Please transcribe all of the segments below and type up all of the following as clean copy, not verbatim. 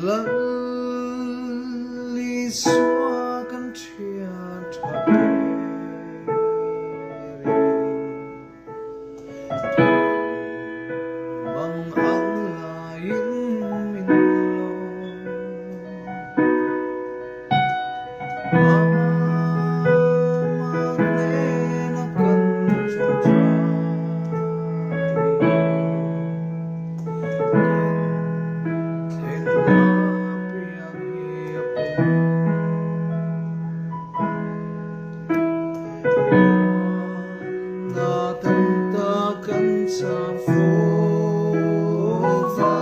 Lal Isua kan thian tha ber i. Mang ang laiin min lo. Amah hnena kan ṭawngṭai. Kan thlenna piang hi a pawm. Muanna tam tak kan chang fo va.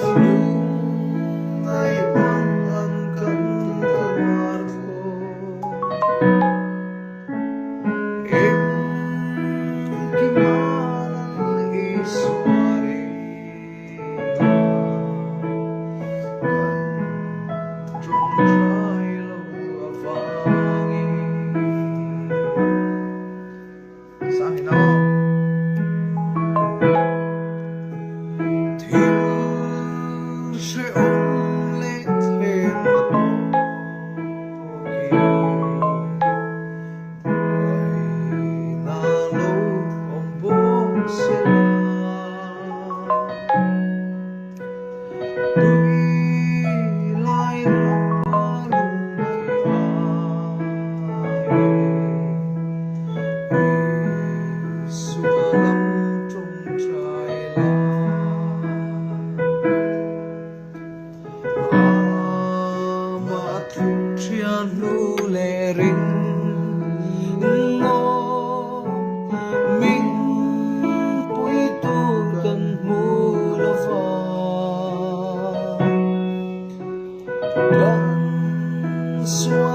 Lungngaih mang ang kan tuar thaw. Engkima Lal Isua ringa kan ṭawngṭai lo avangin. Sang in aw. Thil hrehawm leh thleng a tawk hi buaina lo awm bawk se la. Tui lai rapa lungngaih ai Isua lam ṭawngṭai la. Amah tluk ṭhian hnu leh ring ngaw min pui tur kan hmu lo va. Kan sual.